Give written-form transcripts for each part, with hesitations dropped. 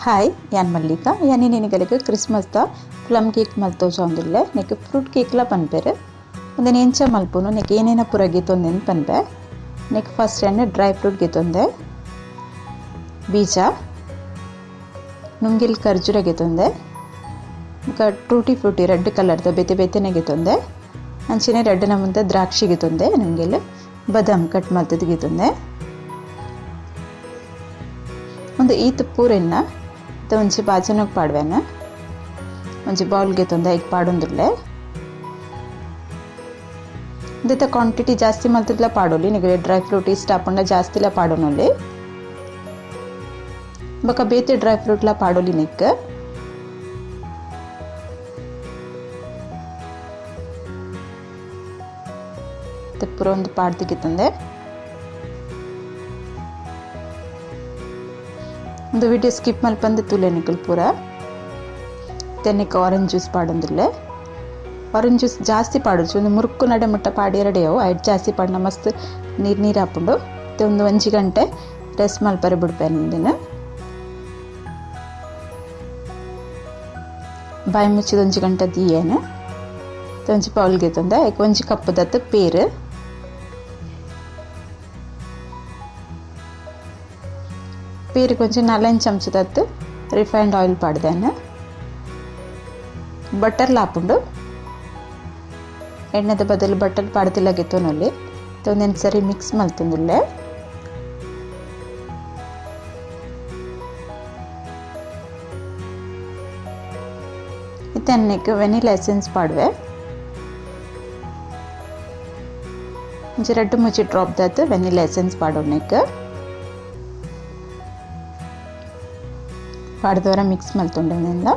Hi ಯಾನ್ ಮಲ್ಲಿಕಾ ಯಾನಿ ನಿನಗಲಿಗೆ ಕ್ರಿಸ್ಮಸ್ the plum cake ಮಲ್ತೋಜೊಂದುಲ್ಲೆ ನೆಕ್ ಫ್ರೂಟ್ ಕೇಕ್ಲ ಪನ್ಪೆರ್ ಉಂದೆನ್ ಎಂಚ ಮಲ್ಪುನು ನೆಕ್ ಏನೇನ ಪೂರ ಗೆತೊಂದೆಂದ್ ಪನ್ಪೆ. ನೆಕ್ ಫಸ್ಟ್ ಯಾನ್ ಡ್ರೈ ಫ್ರೂಟ್ ಗೆತೊಂದೆ, ಬೀಜ, ನುಂಗಿಲ್ ಖರ್ಜೂರ ಗೆತೊಂದೆ, ಬೊಕ ಟೂಟಿ ಫ್ರೂಟಿ ರೆಡ್ ಕಲರ್ದ ಬೇತೆ ಬೇತೆನೆ ಗೆತೊಂದೆ, ಅಂಚನೆ ರೆಡ್ ನಮೂನೆದ ದ್ರಾಕ್ಷಿ ಗೆತೊಂದೆ, ನುಂಗಿಲ್ ಬದಾಮ್ ಕಟ್ ಮಲ್ತುದು ಗೆತೊಂದೆ. ಒಂದು ಈತ್ ಪೂರೆನ್ನ ಒಂಜಿ ಬಾಜನಗ್ ಪಾಡ್ವೆನ, ಒಂಜಿ ಬೌಲ್ ಗೆತೊಂದೆ ಐಕ್ ಪಾಡೊಂದುಲ್ಲೆ. ಉಂದೆತ ಕ್ವಾಂಟಿಟಿ ಜಾಸ್ತಿ ಮಲ್ತುದ್ಲ ಪಾಡೊಲಿ, ನಿಗಲೆ ಡ್ರೈ ಫ್ರೂಟ್ ಇಷ್ಟ ಆಪುಂಡ ಜಾಸ್ತಿಲ ಪಾಡೊನೊಲಿ, ಬೊಕ ಬೇತೆ ಡ್ರೈ ಫ್ರೂಟ್ಲ ಪಾಡೊಲಿ ನೆಕ್. ಪೂರ ಒಂದು ಪಾಡ್ದು ಗೆತೊಂದೆ. ಒಂದು ವಿಡಿಯೋ ಸ್ಕಿಪ್ ಮಲ್ಪಂದೆ ತೂಲೆ ನಿಕುಲು ಪೂರ. ತೆನ್ನಿಕ್ ಆರೆಂಜ್ ಜ್ಯೂಸ್ ಪಾಡೊಂದುಲ್ಲೆ. ಆರೆಂಜ್ ಜ್ಯೂಸ್ ಜಾಸ್ತಿ ಪಾಡೊಡ್ಚಿ, ಒಂದು ಮುರುಕ್ಕು ನಡೆ ಮುಟ್ಟ ಪಾಡಿಯರಡೆ ಅವು ಐಟ್ ಜಾಸ್ತಿ ಪಾಡಿನ ಮಸ್ತ್ ನೀರು ನೀರು ಆಪುಂಡು. ಮತ್ತೆ ಒಂದು 1 ಗಂಟೆ ರೆಸ್ಟ್ ಮಲ್ಪರೆ ಬುಡ್ಪೇನ್ ದಿನ. ಬಾಯಿ ಮುಚ್ಚಿದ 1 ಗಂಟೆ ದೀಯೇನು. ಒಂಜಿ ಬೌಲ್ ಗೆತೊಂದೆ, ಐಕ್ ಒಂಜಿ ಕಪ್ ದತ್ತು ಪೇರು, ಪೇರು ಕೊಂಚ 4 ಚಮಚದತ್ತು ರಿಫೈನ್ಡ್ ಆಯಿಲ್ ಪಾಡ್ದೇನು, ಬಟರ್ ಲಾಪುಂಡು, ಎಣ್ಣೆದ ಬದಲು ಬಟರ್ ಪಾಡ್ದಿಲ್ಲ ಗೆತೊನೊಲಿ. ಒಂದೊಂದು ಸರಿ ಮಿಕ್ಸ್ ಮಲ್ತೊಂದುಲ್ಲೆ. ಇತ್ತೆ ವೆನಿಲಾ ಎಸೆನ್ಸ್ ಪಾಡುವೆ, ಒಂಜಿ 2 ಮುಚ್ಚಿ ಡ್ರಾಪ್ ದಾತು ವೆನಿಲಾ ಎಸೆನ್ಸ್ ಪಾಡೋನೆಕ್ ಪಾಡ್ದವರ ಮಿಕ್ಸ್ ಮಲ್ತೊಂಡೆಲ್ಲ.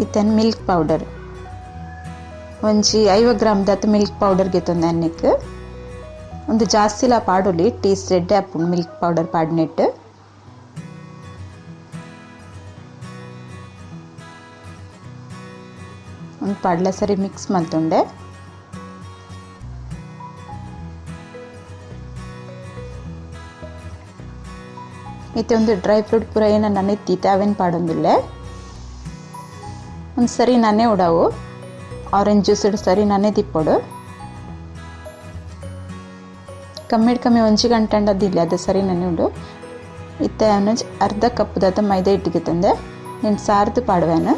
ಇತ್ತೆ ಮಿಲ್ಕ್ ಪೌಡರ್ ಒಂಜಿ 50 ಗ್ರಾಮ್ ದಾತು ಮಿಲ್ಕ್ ಪೌಡರ್ ಗೆತೊಂದೆ ಅನ್ನೆಕ್. ಒಂದು ಜಾಸ್ತಿಲ ಪಾಡೊಲಿ, ಟೇಸ್ಟ್ ಎಡ್ಡೆ ಆಪುಂಡು ಮಿಲ್ಕ್ ಪೌಡರ್ ಪಾಡ್ನೆಟ್. ಒಂದು ಪಾಡ್ಲ ಸರಿ ಮಿಕ್ಸ್ ಮಲ್ತೊಂಡೆ. ಇತ್ತೆ ಒಂದು ಡ್ರೈ ಫ್ರೂಟ್ ಪೂರ ಏನ ನನೆತ್ತೀತೆ ಅವೇನು ಪಾಡೊಂದುಲ್ಲೆ. ಒಂದು ಸರಿ ನನೆ ಉಡವು, ಆರೆಂಜ್ ಜ್ಯೂಸ್ ಸರಿ ನನೆ ತಿಪ್ಪೊಡು. ಕಮ್ಮಿ ಕಮ್ಮಿ 1 ಗಂಟೆ ಅದಿಲ್ಲ ಅದು ಸರಿ ನನೆ ಉಂಡು. ಇತ್ತೆ ಅವನು ಅರ್ಧ ಕಪ್ ದಾತ ಮೈದಾ ಹಿಟ್ಟಿಗೆ ತಂದೆ, ನೀನು ಸಾರ್ದು ಪಾಡುವೆನು.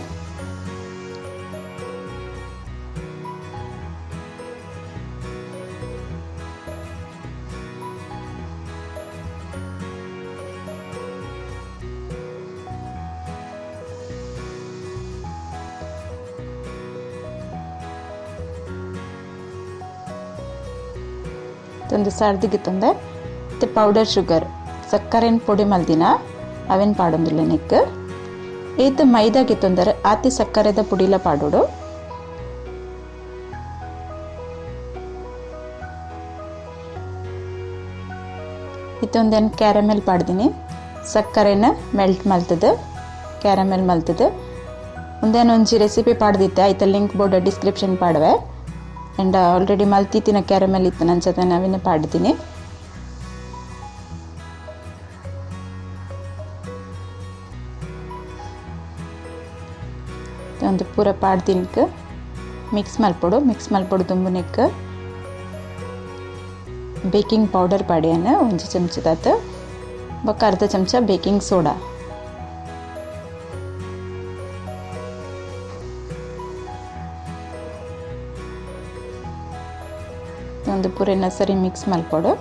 ಒಂದು ಸಾರ್ದಿಗೆ ತಂದೆ. ಮತ್ತು ಪೌಡರ್ ಶುಗರ್ ಸಕ್ಕರೆನ ಪೊಡಿ ಮಲ್ದಿನ ಅವೇನು ಪಾಡೊಂದಿಲ್ಲ ನೆಕ್. ಏತ್ ಮೈದಾಗೆ ತೊಂದರೆ ಆತಿ ಸಕ್ಕರೆದ ಪುಡಿಲ ಪಾಡೋಡು. ಇತ್ತೊಂದೇನು ಕ್ಯಾರಮೆಲ್ ಪಾಡ್ದಿನಿ, ಸಕ್ಕರೆನ ಮೆಲ್ಟ್ ಮಲ್ತದ ಕ್ಯಾರಮೆಲ್ ಮಲ್ತದ. ಒಂದೇನು ಒಂಜಿ ರೆಸಿಪಿ ಪಾಡ್ದಿತ್ತೆ, ಆಯ್ತ ಲಿಂಕ್ ಬೋರ್ಡ್ ಡಿಸ್ಕ್ರಿಪ್ಷನ್ ಪಾಡುವೆ. ಆ್ಯಂಡ್ ಆಲ್ರೆಡಿ ಮಲ್ತಿತ್ತಿನ ಕ್ಯಾರಮೆಲ್ ಇತ್ತು ನನ್ನ ನಾವೇನು ಪಾಡ್ತೀನಿ. ಒಂದು ಪೂರ ಪಾಡ್ದಿನಕ್ಕೆ ಮಿಕ್ಸ್ ಮಲ್ಪೊಡು. ಮಿಕ್ಸ್ ಮಲ್ಪೊಡು ತುಂಬುನೆಕ್ ಬೇಕಿಂಗ್ ಪೌಡರ್ ಪಾಡ್ಯಾನ 1 ಚಮಚದಾತು, ಬೊಕ್ಕ ಅರ್ಧ ಚಮಚ ಬೇಕಿಂಗ್ ಸೋಡಾ. ಒಂದು ಪೂರೆನ ಸರಿ ಮಿಕ್ಸ್ ಮಲ್ಪೊಡು.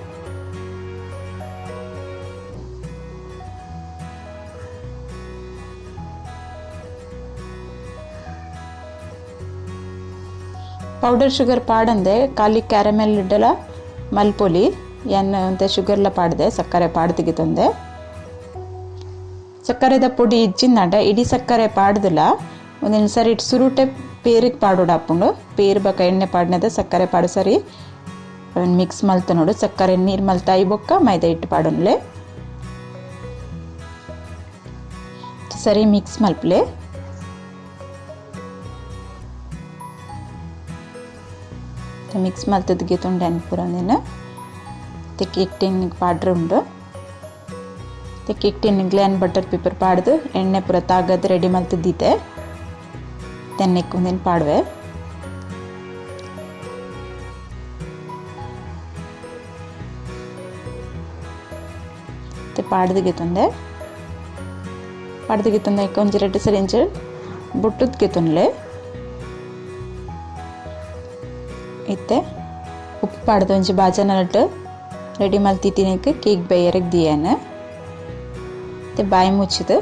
ಪೌಡರ್ ಶುಗರ್ ಪಾಡಂದೆ ಖಾಲಿ ಕ್ಯಾರಮೆಲ್ ಇಡ್ಡಲ ಮಲ್ಪೊಲಿ, ಯಾನ್ ಅಂತ ಶುಗರ್ಲ ಪಾಡ್ದೆ ಸಕ್ಕರೆ ಪಾಡ್ದಿಗೆ ತಂದೆ. ಸಕ್ಕರೆದ ಪೊಡಿ ಇಜ್ಜಿಂದಾಂಡ ಇಡೀ ಸಕ್ಕರೆ ಪಾಡ್ದಿಲ್ಲ, ಒಂದೊಂದು ಸರಿ ಇಟ್ಟು ಸುರುಟೆ ಪೇರಿಗೆ ಪಾಡೋಡು ಆಪುಂಡು. ಪೇರು ಬೊಕ ಎಣ್ಣೆ ಪಾಡಿನದ ಸಕ್ಕರೆ ಪಾಡು ಸರಿ ಮಿಕ್ಸ್ ಮಲ್ತ ನೋಡು. ಸಕ್ಕರೆ ನೀರು ಮಲ್ತಾಯಿ ಬೊಕ್ಕ ಮೈದಾ ಹಿಟ್ಟು ಪಾಡೊನ್ಲೆ ಸರಿ ಮಿಕ್ಸ್ ಮಲ್ಪಲೆ. ಮಿಕ್ಸ್ ಮಲ್ತದ ಗೆತೊಂಡೆ ಪೂರ ನೀನು ಕೇಕ್ ಟಿನ್ ಪಾಡ್ರೆ ಉಂಡು. ಕೇಕ್ ಟಿನ್ ಗ್ಲಾನ್ ಬಟರ್ ಪೇಪರ್ ಪಾಡ್ದು ಎಣ್ಣೆ ಪೂರ ತಾಗದ್ ರೆಡಿ ಮಲ್ತಿದ್ದಿತ್ತೆ ತೆನ್ನೆಕ್ ಒಂದಿನ ಪಾಡುವೆ ಪಾಡ್ದಿಗೆ ಪಾಡ್ದಿಗೆ ತಂದೆ ಒಂಜಿ ರಡ್ಡ್ ಸರಿ ಇಂಚ ಬೊಟ್ಟುದ್ಗೆ ತೊಂದ್ಲೆ ಇತ್ತೆ ಉಪ್ಪು ಪಾಡ್ದು ಒಂಜಿ ಬಾಜನಟ್ ರೆಡಿ ಮಲ್ತಿತ್ತಿನಕ್ಕೆ ಕೇಕ್ ಬೇಯರಿಗೆ ದಿಯಾನ ಮತ್ತೆ ಬಾಯಿ ಮುಚ್ಚಿದು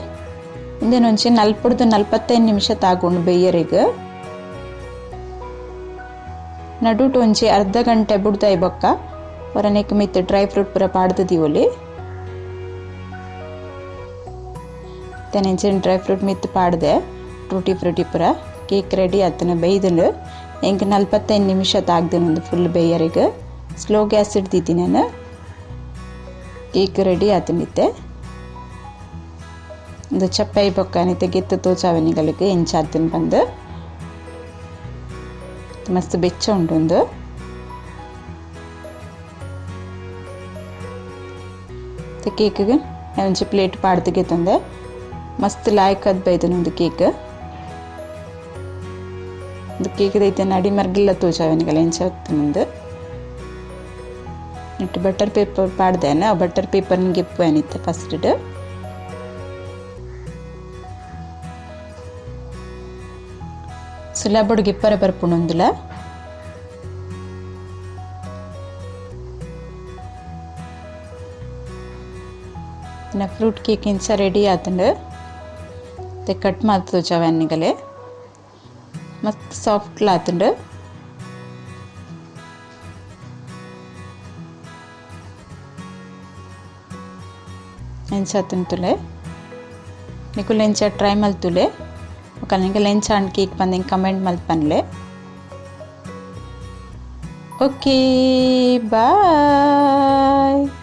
ಇಂದೇನು ಒಂಜಿ 40 45 ನಿಮಿಷ ತಾಗೊಂಡು ಬೇಯರಿಗೆ ನಡುಟು ಒಂಜಿ ಅರ್ಧ ಗಂಟೆ ಬುಡ್ದಾಯಿ ಬೊಕ್ಕ ಹೊರನೆಕ್ ಮಿತ್ತು ಡ್ರೈ ಫ್ರೂಟ್ ಪೂರ ಪಾಡ್ದು ದಿವೊಲಿ ತೆನೆಂಚಿನ ಡ್ರೈ ಫ್ರೂಟ್ ಮಿತ್ತು ಪಾಡ್ದೆ ಟೂಟಿ ಫ್ರೂಟಿ ಪೂರ ಕೇಕ್ ರೆಡಿ ಆತನ ಬೇಯ್ದುಂಡು ಎಂಕ್ 45 ನಿಮಿಷ ತಾಗ್ದನು ಒಂದು ಫುಲ್ ಬೇಯರಿಗೆ ಸ್ಲೋ ಗ್ಯಾಸ್ ಇಡ್ದಿದ್ದಿ ನಾನು ಕೇಕ್ ರೆಡಿ ಆತನಿತ್ತೆ ಒಂದು ಚಪ್ಪೈ ಬೊಕ್ಕನಿತ್ತೆ ಗೆತ್ತು ತೋಚಾವನಿಗಳಿಗೆ ಎಂಚಾತನ ಬಂದು ಮಸ್ತ್ ಬೆಚ್ಚ ಉಂಟು ಒಂದು ಕೇಕ್ಗೆ ಒಂಜಿ ಪ್ಲೇಟ್ ಪಾಡ್ದಿಗೆ ತಂದೆ ಮಸ್ತ್ ಲಾಯಕ್ ಅದ್ ಬೈದನು ಒಂದು ಕೇಕ್ ಒಂದು ಕೇಕ್ ದೈತೆ ನಡಿ ಮರ್ಗಿಲ್ಲ ತೋಚಾವನಿಗಲ್ಲ ಎಂಚಾತನಂದು ಇಟ್ಟು ಬಟರ್ ಪೇಪರ್ ಪಾಡ್ದೇನೆ ಆ ಬಟರ್ ಪೇಪರ್ ಗಿಪ್ಪು ಏನಿತ್ತು ಫಸ್ಟ್ ಸುಲಭಡು ಗಿಪ್ಪರ ಬರ್ಪುಣೊಂದುಲ ಫ್ರೂಟ್ ಕೇಕ್ ಇಂಚ ರೆಡಿ ಆತಂಡು ಮತ್ತೆ ಕಟ್ ಮಲ್ತ್ ತೋಜಾವನಿಗಲೆ ಮಸ್ತ್ ಸಾಫ್ಟ್ ಆತಂಡು ಎಂಚ ತಿಂತುಲೆ ನಿಕುಲ್ ಎಂಚ ಟ್ರೈ ಮಲ್ತುಲೆ ఒక ನಿಕಲ್ ಎಂಚ ಅಂಡ್ ಕೇಕ್ ಬಂದು ಕಮೆಂಟ್ ಮಲ್ತ್ ಪನ್ಲೆ. Okay bye.